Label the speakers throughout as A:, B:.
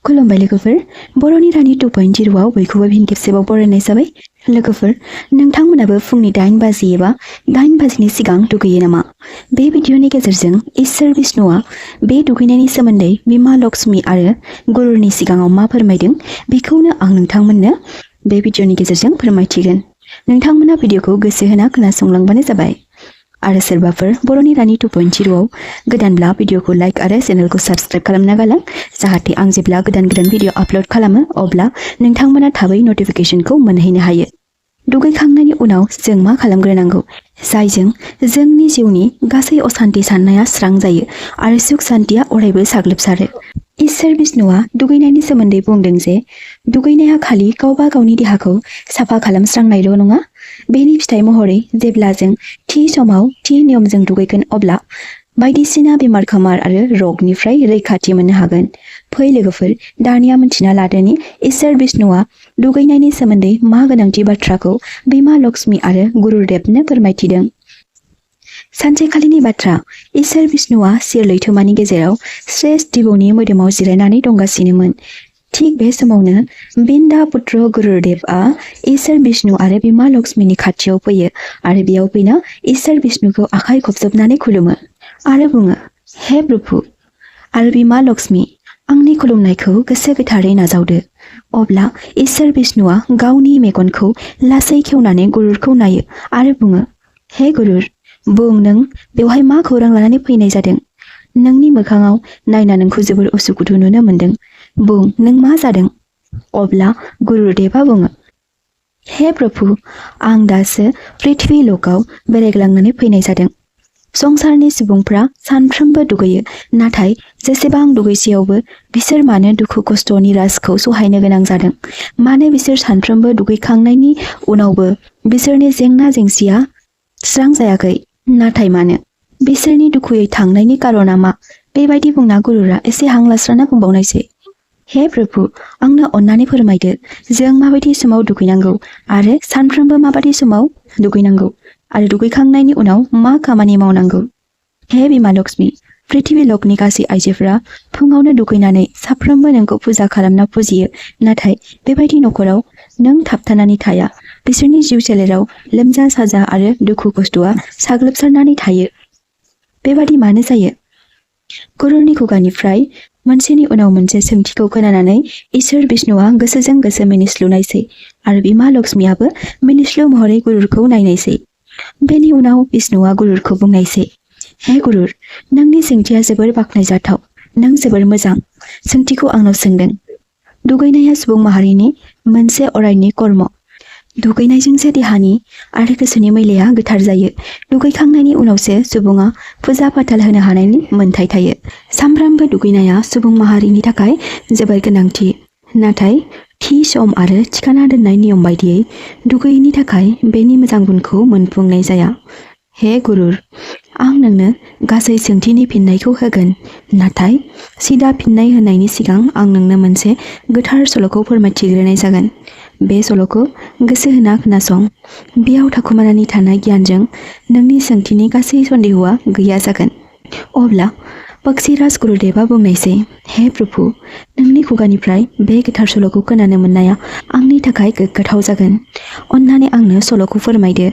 A: खुलुमबाय लोगोफोर बर'नि रानि 2.0 आव बयखौबो फिन खेबसेबाव बरायनाय जाबाय लोगोफोर नोंथांमोनाबो फुंनि 8 बाजि एबा 8 बाजिनि सिगां दुगैयो नामा बे भिडिअनि गेजेरजों इसोर विष्णुआ बे दुगैनायनि सोमोन्दै बिमा लक्ष्मी आरो गुरुनि सिगाङाव मा फोरमायदों बेखौनो आं नोंथांमोननो बे भिडिअनि गेजेरजों फोरमायथिगोन नोंथांमोना भिडिअखौ गोसो होना खोनासंलांबानो जाबाय आरो सोरबाफोर बर'नि रानि 2.0 आव गोदानब्ला भिडिअखौ लाइक आरो चेनेलखौ साबस्क्राइब खालामना गालां जाहाथे आं जेब्ला गोदान भिडिअ आपलोड खालामो अब्ला नोंथांमोना थाबै नटिफिकेशनखौ मोनहैनो हायो दुगैखांनायनि उनाव जों मा खालामग्रोनांगौ जायजों जोंनि जिउनि गासै असान्ति साननाया स्रां जायो आरो सुख शान्तिया अरायबो साग्लोबसारो इसोर विष्णुआ दुगैनायनि सोमोन्दै बुंदों जे दुगैनाया खालि गावबा गावनि देहाखौ साफा खालामस्रांनायल' नङा बेनि फिथाइ महरै जेब्ला जों थि समाव थि नियमजों दुगैगोन अब्ला बायदिसिना बेमार खामार आरो रगनिफ्राय रैखाथि मोननो हागोन फै लोगोफोर दानिया मिन्थिना लादोनि इसोर विष्णुआ दुगैनायनि सोमोन्दै मा गोनांथि बाथ्राखौ बिमा लक्ष्मी आरो गुरुदेबनो फोरमायथिदों सानसेखालिनि बाथ्रा इसोर विष्णुआ सिर लैथोमानि गेजेराव श्रेष्ठ दिबौनि मोदोमाव जिरायनानै दंगासिनोमोन थिग बे समावनो बिन्दा पुत्र गुरुदेबआ इसोर विष्णु आरो बिमा लक्ष्मीनि खाथियाव फैयो आरो बेयाव फैना इसोर विष्णुखौ आखाइ खबजबनानै खुलुमो आरो बुङो हे प्रभु आरो बिमा लक्ष्मी आंनि खुलुमनायखौ गोसो गोथारै नाजावदो अब्ला इसोर विष्णुआ गावनि मेगनखौ लासै खेवनानै गुरुरखौ नायो आरो बुङो हे गुरुर बुं नों बेवहाय मा खौरां लानानै फैनाय जादों नोंनि मोखाङाव नायना नोंखौ जोबोर उसुखुथु नुनो मोनदों बुं नों मा जादों अब्ला गुरुदेबआ बुङो हे प्रभु आं दासो पृथ्वी लोकआव बेरायग्लांनानै फैनाय जादों संसारनि सुबुंफ्रा सानफ्रोमबो दुगैयो नाथाय जेसेबां दुगैसेयावबो बिसोर मानो दुखु खस्थ'नि राजखौ सहायनो गोनां जादों मानो बिसोर सानफ्रोमबो दुगैखांनायनि उनावबो बिसोरनि जेंना जेंसिया स्रां जायाखै नाथाय मानो बिसोरनि दुखुयै थांनायनि कारना मा बेबायदि बुंना गुरुरा एसे हां लास्राना बुंबावनायसै हे प्रभु आंनो अन्नानै फोरमायदो जों माबायदि समाव दुगैनांगौ आरो सानफ्रोमबो माबायदि समाव दुगैनांगौ आरो दुगैखांनायनि उनाव मा खामानि मावनांगौ हे बिमा लक्ष्मी पृथ्वी लोकनि गासै आइजोफोरा फुङावनो दुगैनानै साफ्रोमबो नोंखौ फुजा खालामना फुजियो नाथाय बेबायदि नखराव नों थाबथानानै थाया बिसोरनि जिउ सोलेराव लोमजा साजा आरो दुखु खस्थ'आ साग्लोबसारनानै थायो बेबादि मानो जायो गुरुनि खुगानिफ्राय मोनसेनि उनाव मोनसे सोंथिखौ खोनानानै इसोर विष्णुआ गोसोजों गोसो मिनिस्लुनायसै आरो बिमा लक्ष्मीआबो मिनिस्लु महरै गुरुरखौ नायनायसै बेनि उनाव विष्णुआ गुरुरखौ बुंनायसै हे गुरुर नोंनि सोंथिया जोबोर बाख्नायजाथाव नों जोबोर मोजां सोंथिखौ आंनाव सोंदों दुगैनाया सुबुं माहारिनि मोनसे अरायनि कर्म दुगैनायजोंसो देहानि आरो गोसोनि मैलाया गोथार जायो दुगैखांनायनि उनावसो सुबुङा फुजा फाथाल होनो हानायनि मोन्थाय थायो सामफ्रामबो दुगैनाया सुबुं माहारिनि थाखाय जोबोर गोनांथि नाथाय थि सम आरो थिखाना दोननाय नियम बायदियै दुगैयैनि थाखाय बेनि मोजां गुनखौ मोनफुंनाय जाया हे गुरुर आं नोंनो गासै सोंथिनि फिननायखौ होगोन नाथाय सिदा फिननाय होनायनि सिगां आं नोंनो मोनसे गोथार सल'खौ फोरमायथिग्रोनाय जागोन बे सल'खौ गोसो होना खोनासं बेयाव थाखुमानानै थानाय गियानजों नोंनि सोंथिनि गासै सन्देहआ गैया जागोन अब्ला पक्षीराज गुरुदेबआ बुंनायसै हे प्रभु नोंनि खुगानिफ्राय बे गोथार सल'खौ खोनानो मोननाया आंनि थाखाय गोग्गाथाव जागोन अन्नानै आंनो सल'खौ फोरमायदो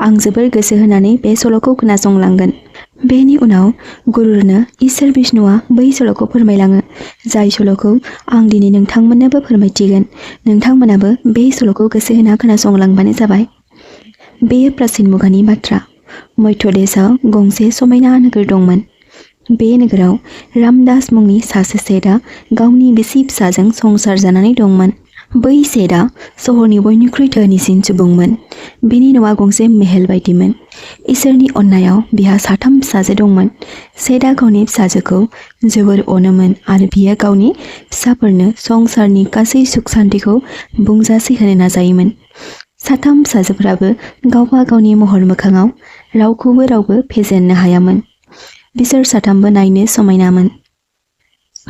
A: आं जोबोर गोसो होनानै बे सल'खौ खोनासंलांगोन बेनि उनाव गुरुरनो इसोर विष्णुआ बै सल'खौ फोरमायलाङो जाय सल'खौ आं दिनै नोंथांमोननोबो फोरमायथिगोन नोंथांमोनाबो बे सल'खौ गोसो होना खोनासंलांबानो जाबाय बेयो प्राचीन मुगानि बाथ्रा मध्य देशआव गंसे समायना नोगोर दंमोन बे नोगोराव रामदास मुंनि सासे सेठआ गावनि बिसि फिसाजों संसार जानानै दंमोन बै सेठआ सहरनि बयनिख्रुइ धोनिसिन सुबुंमोन बिनि न'आ गंसे महल बायदिमोन इसोरनि अननायाव बिहा 3 फिसाजो दंमोन सेठआ गावनि फिसाजोखौ जोबोर अनोमोन आरो बियो गावनि फिसाफोरनो संसारनि गासै सुख शान्तिखौ बुंजासे होनो नाजायोमोन 3 फिसाजोफोराबो गावबा गावनि महर मोखाङाव रावबो फेजेननो हायामोन बिसोर 3बो नायनो समायनामोन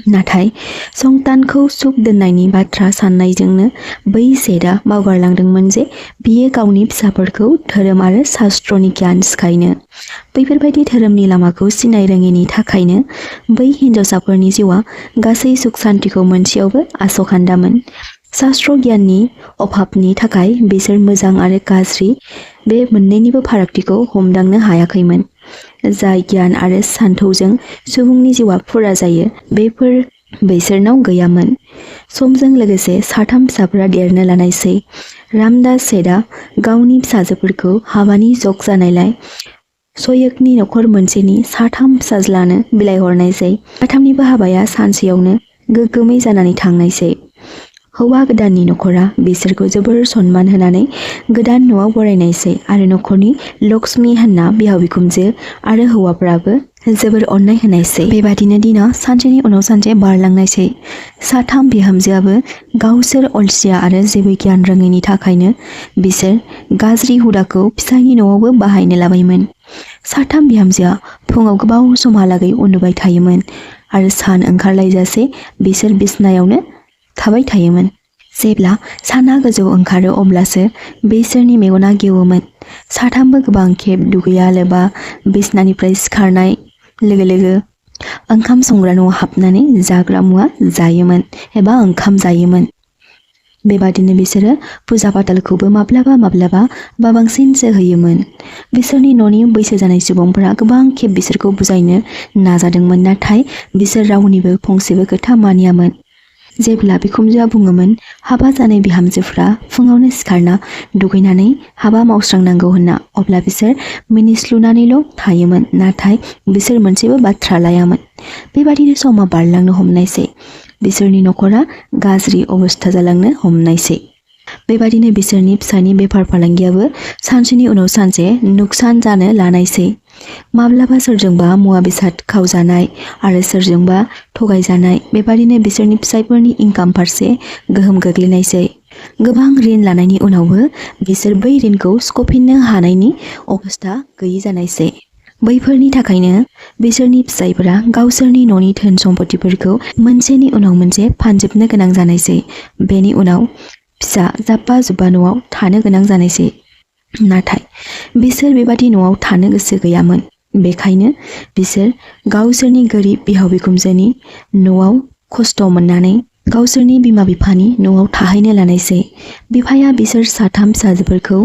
A: नाथाय संतानखौ सुख दोननायनि बाथ्रा साननायजोंनो बै सेटआ बावगारलांदोंमोन जे बियो गावनि फिसाफोरखौ धोरोम आरो शास्त्रनि गियान सिखायनो। बैफोरबायदि धोरोमनि लामाखौ सिनाय रोङिनि थाखायनो बै हिनजावसाफोरनि जिउआ गासै सुख सान्तिखौ मोनसेयावबो आसखान्दामोन। शास्त्र गियाननि अभाबनि थाखाय बिसोर मोजां आरो गाज्रि बे मोननैनिबो फारागथिखौ हमदांनो हायाखैमोन। जाय गियान आरो सान्थौजों सुबुंनि जिउआ फुरा जायो बेफोर बिसोरनाव गैयामोन। समजों लोगोसे साथाम फिसाफोरा देरनो लानायसै। रामदास सेठआ गावनि फिसाजोफोरखौ हाबानि जग जानायलाय सयकनि नखर मोनसेनि साथाम फिसाज्लानो बिलाइहरनायसै। साथामनिबो हाबाया सानसेयावनो गोग्गोमै जानानै थांनायसै। हौवा गोदाननि नखरा बिसोरखौ जोबोर सनमान होनानै गोदान न'आव बरायनायसै आरो नखरनि लक्ष्मी होनना बिहाव बिखुनजो आरो हौवाफ्राबो जोबोर अननाय होनायसै। बेबादिनो दिना सानसेनि उनाव सानसे बारलांनायसै। साथाम बिहामजोआबो गावसोर अलसिया आरो जेबो गियान रोङैनि थाखायनो बिसोर गाज्रि हुदाखौ फिसायनि न'आवबो बाहायनो लाबायमोन। साथाम बिहामजोआ फुङाव गोबाव समहालागै उन्दुबाय थायोमोन आरो सान ओंखारलायजासे बिसोर बिसनायावनो थाबाय थायोमोन। जेब्ला साना गोजौ ओंखारो अब्लासो बिसोरनि मेगना गेवोमोन। साथामबो गोबां खेब दुगैया लोबा बिसनानिफ्राय सिखारनाय लोगो लोगो ओंखाम संग्रा न'आव हाबनानै जाग्रा मुवा जायोमोन एबा ओंखाम जायोमोन। बेबादिनो बिसोरो फुजा फाथालखौबो माब्लाबा माब्लाबा बाबांसिनसो होयोमोन। बिसोरनि न'नि बैसो जानाय सुबुंफोरा गोबां खेब बिसोरखौ बुजायनो नाजादोंमोन, नाथाय बिसोर रावनिबो फंसेबो खोथा मानियामोन। जेब्ला बिखुनजोआ बुङोमोन हाबा जानाय बिहामजोफ्रा फुङावनो सिखारना दुगैनानै हाबा मावस्रांनांगौ होनना, अब्ला बिसोर मिनिस्लुनानैल' थायोमोन, नाथाय बिसोर मोनसेबो बाथ्रा लायामोन। बेबादिनो समा बारलांनो हमनायसै। बिसोरनि नखरा गाज्रि अबस्था जालांनो हमनायसै। बेबादिनो बिसोरनि फिसानि बेफार फालांगियाबो सानसेनि उनाव सानसे नुकसान जानो लानायसै। माब्लाबा सोरजोंबा मुवा बेसाद खावजानाय आरो सोरजोंबा थगायजानाय, बेबादिनो बिसोरनि फिसायफोरनि इनकाम फारसे गोहोम गोग्लैनायसै। गोबां रिन लानायनि उनावबो बिसोर बै रिनखौ सुख'फिननो हानायनि अबस्था गैयि जानायसै। बैफोरनि थाखायनो बिसोरनि फिसायफोरा गावसोरनि न'नि धोन सम्पथिफोरखौ मोनसेनि उनाव मोनसे फानजोबनो गोनां जानायसै। बेनि उनाव फिसा जाब्बा जुब्बा न'आव थानो गोनां जानायसै। नाथाय बिसोर बेबादि न'आव थानो गोसो गैयामोन। बेखायनो बिसोर गावसोरनि गोरिब बिहाव बिखुनजोनि न'आव खस्थ' मोननानै गावसोरनि बिमा बिफानि न'आव थाहैनो लानायसै। बिफाया बिसोर साथाम फिसाजोफोरखौ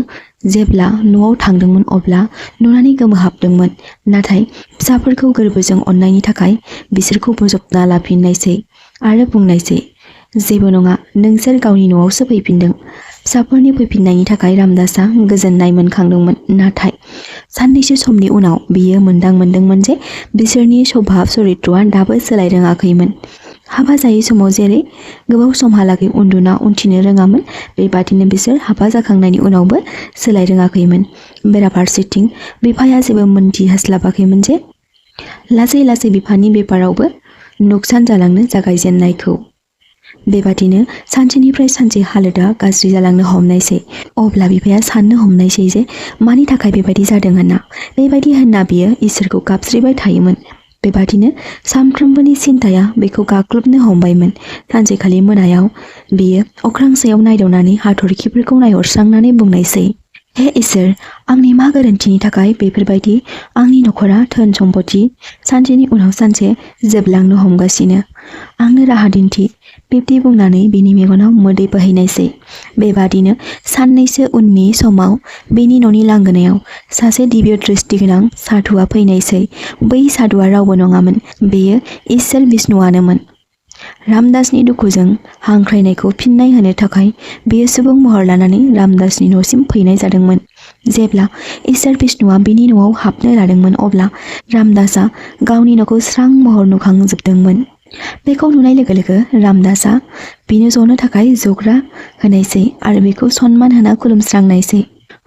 A: जेब्ला न'आव थांदोंमोन अब्ला नुनानै गोमोहाबदोंमोन, नाथाय फिसाफोरखौ गोरबोजों अननायनि थाखाय बिसोरखौ बोजबना लाफिननायसै आरो बुंनायसै, जेबो नङा, नोंसोर गावनि न'आवसो फैफिनदों। फिसाफोरनि फैफिननायनि थाखाय रामदासआ गोजोननाय मोनखांदोंमोन, नाथाय साननैसो समनि उनाव बियो मोनदांमोनदोंमोन जे बिसोरनि स्वभाब चरित्रआ दाबो सोलायरोङाखैमोन। हाबा जायै समाव जेरै गोबाव समहालागै उन्दुना उनथिनो रोङामोन, बेबादिनो बिसोर हाबा जाखांनायनि उनावबो सोलायरोङाखैमोन। बेराफारसेथिं बिफाया जेबो मोनथिहास्लाबाखैमोन जे लासै लासै बिफानि बेफारावबो नुकसान जालांनो जागायजेननायखौ। बेबादिनो सानसेनिफ्राय सानसे हालोदा गाज्रि जालांनो हमनायसै। अब्ला बिफाया साननो हमनायसै जे मानि थाखाय बेबायदि जादों होनना। बेबायदि होनना बियो इसोरखौ गाबज्रिबाय थायोमोन। बेबादिनो सानफ्रोमबोनि सिन्ताया बेखौ गाग्लोबनो हमबायमोन। सानसेखालि मोनायाव बियो अख्रां सायाव नायदावनानै हाथरखिफोरखौ नायहरस्रांनानै बुंनायसै, हे इसोर, आंनि मा गोरोन्थिनि थाखाय बेफोरबायदि आंनि नखरा धोन सम्पथि सानसेनि उनाव सानसे जोबलांनो हमगासिनो? आंनो राहा दिन्थि। बिब्दि बुंनानै बिनि मेगनाव मोदै बोहैनायसै। बेबादिनो साननैसो उननि समाव बिनि न'नि लांगोनायाव सासे दिव्य दृष्टि गोनां साधुआ फैनायसै। बै साधुआ रावबो नङामोन, बेयो इसोर बिष्णुआनोमोन। रामदासनि दुखुजों हांख्रायनायखौ फिननाय होनो थाखाय बियो सुबुं महर लानानै रामदासनि न'सिम फैनाय जादोंमोन। जेब्ला इसोर बिष्णुआ बिनि न'आव हाबनो लादोंमोन अब्ला रामदासआ गावनि न'खौ स्रां महर नुखांजोबदोंमोन। बेखौ नुनाय लोगो लोगो रामदासआ बिनो जनो थाखाय जग्रा होनायसै आरो बेखौ सनमान होना खुलुमस्रांनायसै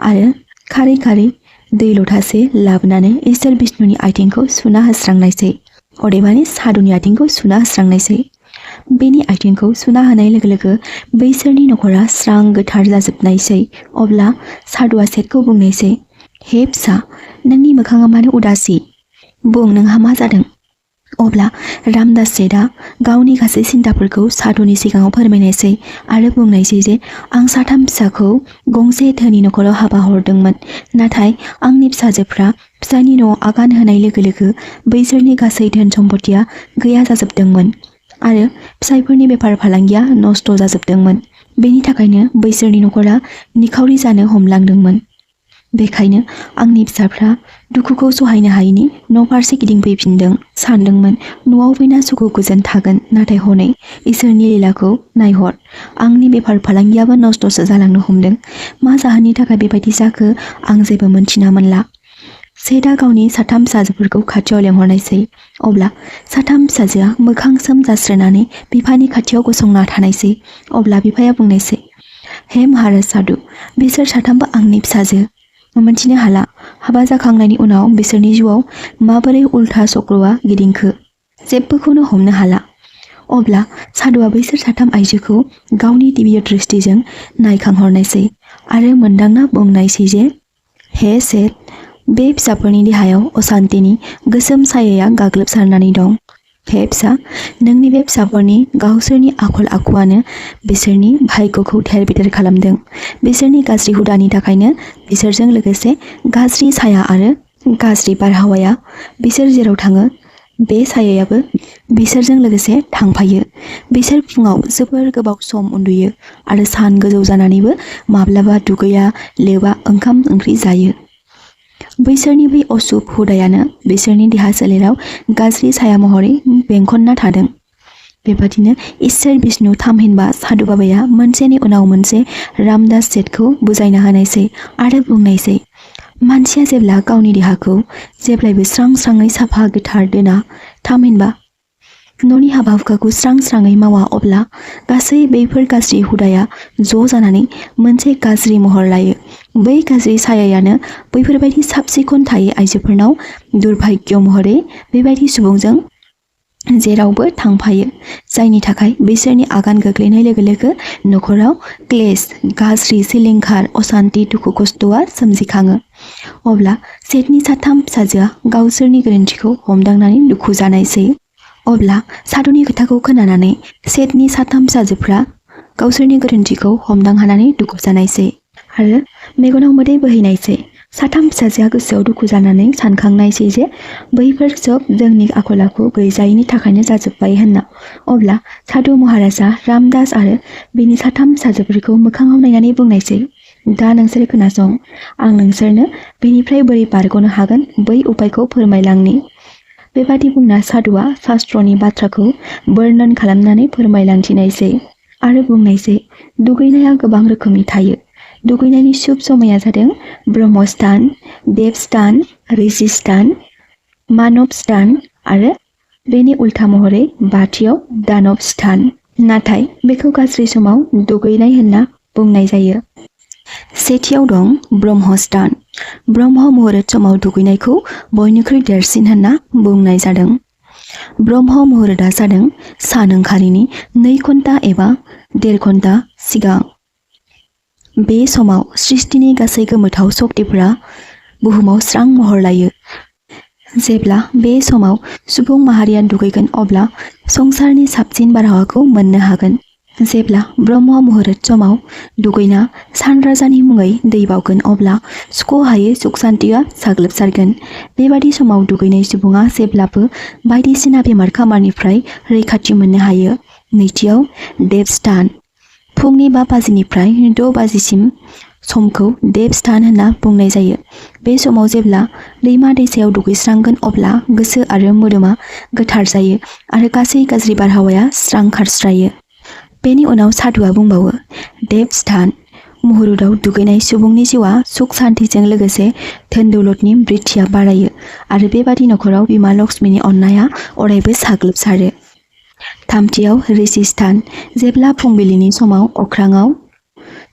A: आरो खारै खारै दै लथासे लाबोनानै इसोर बिष्णुनि आथिंखौ सुना होस्रांनायसै, अदेबानि साधुनि आथिंखौ सुना होस्रांनायसै। बेनि आथिंखौ सुना होनाय लोगो लोगो बैसोरनि नखरा स्रां गोथार जाजोबनायसै। अब्ला साधुआ सेठखौ बुंनायसै, हे फिसा, नोंनि मोखाङा मानो उदासि? बुं, नोंहा मा जादों? अब्ला रामदास सेठआ गावनि गासै सिन्ताफोरखौ साधुनि सिगाङाव फोरमायनायसै आरो बुंनायसै जे आं साथाम फिसाखौ गंसे धोनि नखराव हाबा हरदोंमोन, नाथाय आंनि फिसाजोफ्रा फिसानि न'आव आगान होनाय लोगो लोगो बैसोरनि गासै धोन सम्पथिया गैया जाजोबदोंमोन आरो फिसायफोरनि बेफार फालांगिया नष्ट जाजोबदोंमोन। बेनि थाखायनो बैसोरनि नखरा निखावरि जानो हमलांदोंमोन। बेखायनो आंनि फिसाफ्रा दुखुखौ सहायनो हायैनि न'फारसे गिदिंफैफिनदों, सानदोंमोन न'आव फैना सुखु गोजोन थागोन, नाथाय हनै इसोरनि लीलाखौ नायहर, आंनि बेफार फालांगियाबो नष्टसो जालांनो हमदों। मा जाहोननि थाखाय बेबायदि जाखो आं जेबो मोनथिना मोनला। सेठआ गावनि साथाम फिसाजोफोरखौ खाथियाव लेंहरनायसै। अब्ला साथाम फिसाजोआ मोखां सोम जास्रोनानै बिफानि खाथियाव गसंना थानायसै। अब्ला बिफाया बुंनायसै, हे महाराज साधु, बिसोर साथामबो आंनि फिसाजो। मोनथिनो हाला हाबा जाखांनायनि उनाव बिसोरनि जिउआव माबोरै उल्था चक्रआ गिदिंखो, जेबोखौनो हमनो हाला। अब्ला साधुआ बैसोर साथाम आइजोखौ गावनि दिव्य दृष्टिजों नायखांहरनायसै आरो मोनदांना बुंनायसै जे, हे सेठ, बे फिसाफोरनि देहायाव असान्तिनि गोसोम सायाया गाग्लोबसारनानै दं। हे फिसा, नोंनि बे फिसाफोरनि गावसोरनि आखल आखुआनो बिसोरनि भाग्यखौ थेर बेथेर खालामदों। बिसोरनि गाज्रि हुदानि थाखायनो बिसोरजों लोगोसे गाज्रि साया आरो गाज्रि बारहावाया बिसोर जेराव थाङो बे सायायाबो बिसोरजों लोगोसे थांफायो। बिसोर फुङाव जोबोर गोबाव सम उन्दुयो आरो सान गोजौ जानानैबो माब्लाबा दुगैया लोबा ओंखाम ओंख्रि जायो। बैसोरनि बै अशुभ हुदायानो बिसोरनि देहा सोलेराव गाज्रि साया महरै बेंखनना थादों। बेबादिनो इसोर बिष्णु थामहिनबा साधु बाबाया मोनसेनि उनाव मोनसे रामदास सेठखौ बुजायना होनायसै आरो बुंनायसै, मानसिया जेब्ला गावनि देहाखौ जेब्लायबो स्रां स्राङै साफा गोथार दोना, थामहिनबा न'नि हाबा हुखाखौ स्रां स्राङै मावा, अब्ला गासै बैफोर गाज्रि हुदाया ज' जानानै मोनसे गाज्रि महर लायो। बै गाज्रि सायायानो बैफोरबायदि साब सिखोन थायै आइजोफोरनाव दुर्भाग्य महरै बेबायदि सुबुंजों जेरावबो थांफायो, जायनि थाखाय बिसोरनि आगान गोग्लैनाय लोगो लोगो नखराव क्लेश, गाज्रि सिलिंखार, असान्ति, दुखु खस्थ'आ सोमजिखाङो। अब्ला सेठनि साथाम फिसाजोआ गावसोरनि गोरोन्थिखौ हमदांनानै दुखु जानायसै। अब्ला साधुनि खोथाखौ खोनानानै सेठनि साथाम फिसाजोफ्रा गावसोरनि गोरोन्थिखौ हमदांहानानै दुखु जानायसै आरो मेगनाव मोदै बोहैनायसै। साथाम फिसाजोआ गोसोआव दुखु जानानै सानखांनायसै जे बैफोर सब जोंनि आखल आखु गैजायैनि थाखायनो जाजोब्बाय होनना। अब्ला साधु महाराजआ रामदास आरो बिनि साथाम फिसाजोफोरखौ मोखाङाव नायनानै बुंनायसै, दा नोंसोर खोनासं, आं नोंसोरनो बेनिफ्राय बोरै बारग'नो हागोन बै उपायखौ फोरमायलांनि। बेबादि बुंना साधुआ शास्त्रनि बाथ्राखौ वर्णन खालामनानै फोरमायलांथिनायसै आरो बुंनायसै, दुगैनाया गोबां रोखोमनि थायो। दुगैनायनि शुभ समाया जादों ब्रह्मस्तान, देवस्तान, ऋषिस्तान, मानव स्तान आरो बेनि उल्था महरै बाथियाव दानव स्तान। नाथाय बेखौ गाज्रि समाव दुगैनाय होनना बुंनाय जायो। सेथियाव दं ब्रह्मस्तान। ब्रह्म मुहुरत समाव दुगैनायखौ बयनिख्रुइ देरसिन होनना बुंनाय जादों। ब्रह्म मुहुरतआ जादों सान ओंखारिनि 2 घन्टा एबा 1.5 घन्टा सिगां। बे समाव सृष्टिनि गासै गोमोथाव शक्तिफोरा बुहुमाव स्रां महर लायो। जेब्ला बे समाव सुबुं माहारिया दुगैगोन अब्ला संसारनि साबसिन बारहावाखौ मोननो हागोन। जेब्ला ब्रह्म मुहुरत समाव दुगैना सानराजानि मुङै दै बावगोन अब्ला सुख'हायै सुख सान्तिया साग्लोबसारगोन। बेबादि समाव दुगैनाय सुबुङा जेब्लाबो बायदिसिना बेमार खामारनिफ्राय रैखाथि मोननो हायो। नैथियाव देवस्तान। फुंनि 5 बाजिनिफ्राय 6 बाजिसिम समखौ देवस्तान होनना बुंनाय जायो। बे समाव जेब्ला दैमा दैसायाव दुगैस्रांगोन अब्ला गोसो आरो मोदोमा गोथार जायो आरो गासै गाज्रि बारहावाया स्रां खारस्रायो। बेनि उनाव साधुआ बुंबावो, देवस्तान मुहुरतआव दुगैनाय सुबुंनि जिउआ सुख सान्तिजों लोगोसे धोन दौलतनि बृद्धिया बारायो आरो बेबादि नखराव बिमा लक्ष्मीनि अननाया अरायबो साग्लोबसारो। थामथियाव ऋषिस्तान। जेब्ला फुंबिलिनि समाव अख्राङाव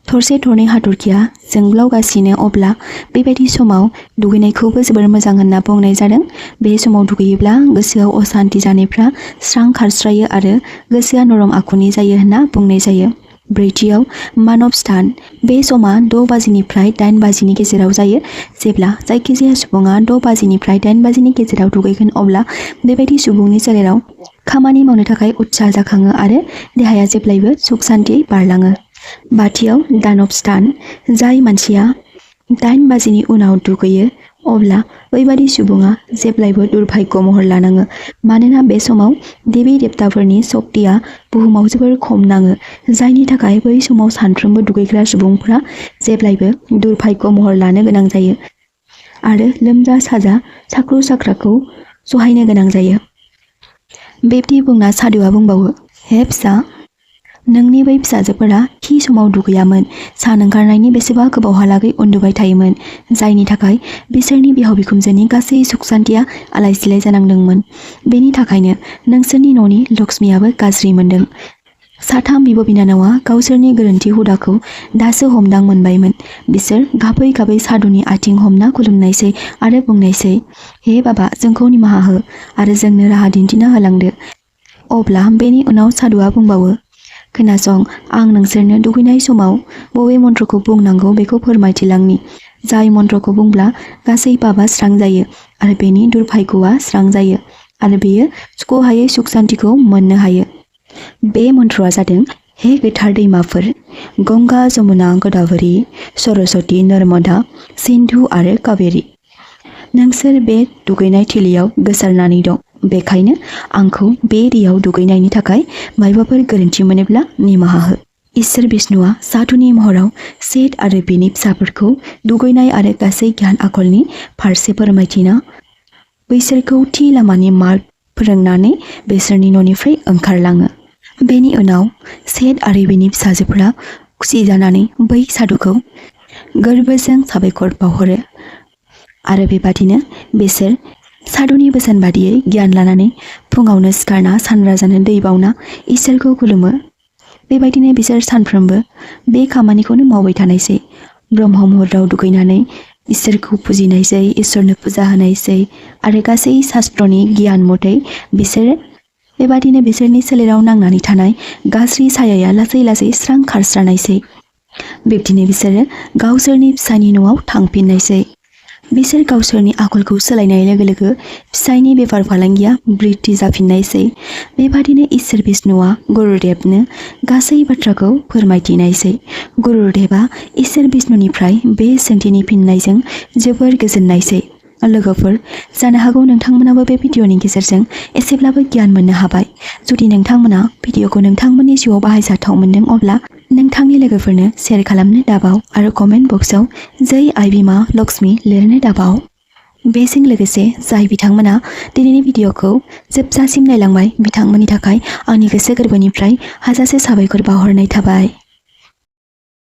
A: थरसे थरनै हाथरखिया जोंब्लावगासिनो अब्ला बेबायदि समाव दुगैनायखौबो जोबोर मोजां होनना बुंनाय जादों। बे समाव दुगैयोब्ला गोसोआव असान्ति जानायफ्रा स्रां खारस्रायो आरो गोसोआ नरम आखुनि जायो होनना बुंनाय जायो। ब्रैथियाव मानब स्टान। बे समा 6 बाजिनिफ्राय 8 बाजिनि गेजेराव जायो। जेब्ला जायखिजाया सुबुङा 6 बाजिनिफ्राय 8 बाजिनि गेजेराव दुगैगोन अब्ला बेबायदि सुबुंनि सोलेराव खामानि मावनो थाखाय उत्साह जाखाङो आरो देहाया जेब्लायबो सुख सान्थियै बारलाङो। बाथियाव दानब स्टान। जाय मानसिया 8 बाजिनि उनाव दुगैयो अब्ला बैबादि सुबुङा जेब्लायबो दुर्भाग्य महर लानाङो, मानोना बे समाव देबी देवताफोरनि सक्तिया बुहुमाव जोबोर खम नाङो, जायनि थाखाय बै समाव सानफ्रोमबो दुगैग्रा सुबुंफोरा जेब्लायबो दुर्भाग्य महर लानो गोनां जायो आरो लोमजा साजा साख्रु साख्राखौ सहायनो गोनां जायो। बेबादि बुंना साधुआ बुंबावो, हे फिसा, नोंनि बै फिसाजोफोरा थि समाव दुगैयामोन, सान ओंखारनायनि बेसेबा गोबावहालागै उन्दुबाय थायोमोन, जायनि थाखाय बिसोरनि बिहाव बिखुनजोनि गासै सुख सान्थिया आलाय सिलाय जानांदोंमोन। बेनि थाखायनो नोंसोरनि न'नि लक्ष्मीयाबो गाज्रि मोनदों। साथाम बिब' बिनानावा गावसोरनि गोरोन्थि हुदाखौ दासो हमदां मोनबायमोन। बिसोर गाबै गाबै साधुनि आथिं हमना खुलुमनायसै आरो बुंनायसै, हे बाबा, जोंखौ निमाहा हो आरो जोंनो राहा दिन्थिना होलांदो। अब्ला बेनि उनाव साधुआ बुंबावो, खोनासं, आं नोंसोरनो दुगैनाय समाव बबे मन्त्रखौ बुंनांगौ बेखौ फोरमायथिलांनि। जाय मन्त्रखौ बुंब्ला गासै पापआ स्रां जायो आरो बेनि दुर्भाग्यआ स्रां जायो आरो बेयो सुख'हायै सुख सान्थिखौ मोननो हायो। बे मन्त्रआ जादों, हे गोथार दैमाफोर, गंगा, जमुना, गदावरी, सरस्वती, नर्मदा, सिन्धु आरो कावेरी, नोंसोर बे दुगैनाय थिलियाव गोसारनानै दं। बेखायनो आंखौ बे दैयाव दुगैनायनि थाखाय मायबाफोर गोरोन्थि मोनोब्ला निमाहा हो। इसोर बिष्णुआ साधुनि महराव सेट आरो बिनि फिसाफोरखौ दुगैनाय आरो गासै गियान आखलनि फारसे फोरमायथिना बैसोरखौ थि लामानि मार्ग फोरोंनानै बिसोरनि न'निफ्राय ओंखारलाङो। बेनि उनाव सेट आरो बिनि फिसाजोफोरा खुसि जानानै बै साधुखौ गोरबोजों साबायखर बावहरो आरो बेबादिनो बिसोर साधुनि बोसोन बादियै गियान लानानै फुङावनो सिखारना सानराजानो दै बावना इसोरखौ खुलुमो। बेबायदिनो बिसोर सानफ्रोमबो बे खामानिखौनो मावबाय थानायसै। ब्रह्म मुहुर्ताव दुगैनानै इसोरखौ फुजिनायसै, इसोरनो फुजा होनायसै आरो गासै शास्त्रनि गियान मथै बिसोर बेबादिनो बिसोरनि सोलेराव नांनानै थानाय गाज्रि सायाया लासै लासै स्रां खारस्रानायसै। बिब्दिनो बिसोरो गावसोरनि फिसायनि न'आव थांफिननायसै। बिसोर गावसोरनि आखलखौ सोलायनाय लोगो लोगो फिसायनि बेफार फालांगिया बृद्धि जाफिननायसै। बेबादिनो इसोर बिष्णुआ गुरुदेबनो गासै बाथ्राखौ फोरमायथिनायसै। गुरुदेबआ इसोर बिष्णुनिफ्राय बे सोंथिनि फिननायजों जोबोर गोजोननायसै। लोगोफोर, जानो हागौ नोंथांमोनाबो बे भिडिअनि गेजेरजों एसेब्लाबो गियान मोननो हाबाय। जुदि नोंथांमोना भिडिअखौ नोंथांमोननि जिउआव बाहायजाथाव मोनदों अब्ला नोंथांनि लोगोफोरनो शेयार खालामनो दाबाव आरो कमेन्ट बक्सआव जै आइ बिमा लक्ष्मी लिरनो दाबाव। बेजों लोगोसे जाय बिथांमोना दिनैनि भिडिअखौ जोबजासिम नायलांबाय बिथांमोननि थाखाय आंनि गोसो गोरबोनिफ्राय हाजासे साबायखर बावहरनाय थाबाय।